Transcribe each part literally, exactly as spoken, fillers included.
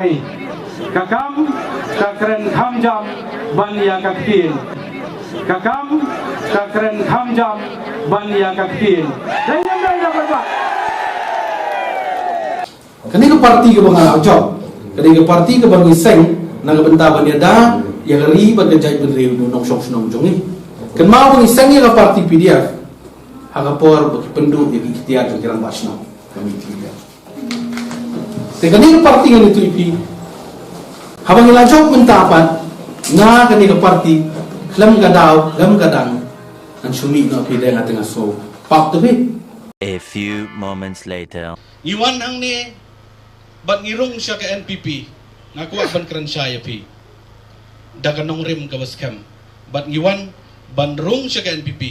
Ka kam ka kren kham jam ban ïa ka ktien. Ka kam ka kren kham jam ban ïa ka ktien. Dei ne em dei, ïa kaba. Kane ka parti kaba nga la jop, kane ka parti kaba ngi seng na ka bynta ban ïada ïa ka ri bad ka jaitbynriew, nongshong shnong jong ngi. Kynmaw ba ngi seng ïa ka parti P D F ha ka por ba ki pynduh ïa ki iktiar jong ki rangbah shnong. Ka mih ki iktiar. Te kane ka parti ngan ïathuh ïa phi. Haba ngi la jop mynta pat, nga kane ka parti, khlem ka daw, khlem ka dang, ngan shu mih noh phi, dei nga te nga sngew pap te phi. A few moments later. Ngi wan hangne bad ngi rung sha ka N P P, nga kwah ban kren shai ïa phi da ka nongrim kaba skhem. Bad ngi wan ban rung sha ka N P P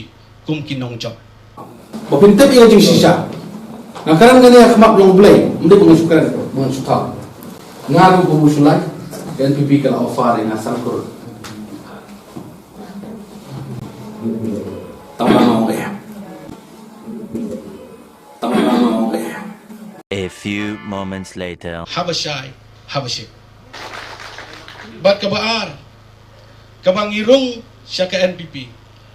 kum ki nongjop. Ba phin tip ïa ka jingshisha, nga kren kane ha khmat jong U Blei, ym dei ba ngan shu kren, ba ngan shu thaw. Nga ruh kumba shu lait, ka N P P ka la offer ïa nga san klur. Tang ba nga ong ïa. Tang ba nga ong ïa. A few moments later. Haba shai, haba shit. Bad kaba ar, kaba ngi rung sha ka N P P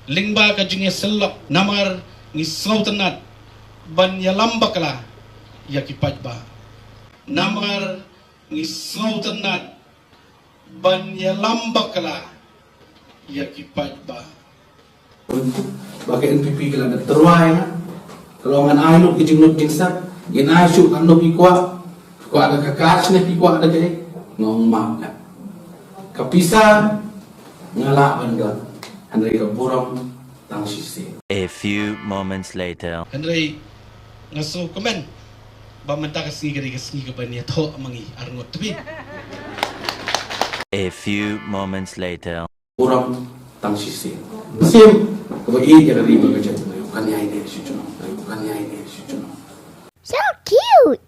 lyngba ka jingïasyllok, namar ngi sngewtynnat ban ïalam bakla ïa ki paidbah. Namar ngi sngewtynnat ban ïalam bakla ïa ki paidbah. Ba ka N P P ka la da tyrwa ïa nga, ka la ong ngan ai lut ki jinglut jingsep, ngan ai shuh katno phi kwah, phi kwah da ka cash ne phi kwah da kaei. Nga ong map nga. Ka pisa nga lah ban don, hynrei ka burom tang shisien. A few moments later. Hynrei nga sngewkmen ba mynta ka sngi ka dei ka sngi kaba ngi ïathoh ma ngi arngut tbit. A few moments later. Burom tang shisien. Shisien kaba ïeit ïa ka ri bad ka jaitbynriew. Kan ïai ne shu junom. Kan ïai ne shu junom. So cute.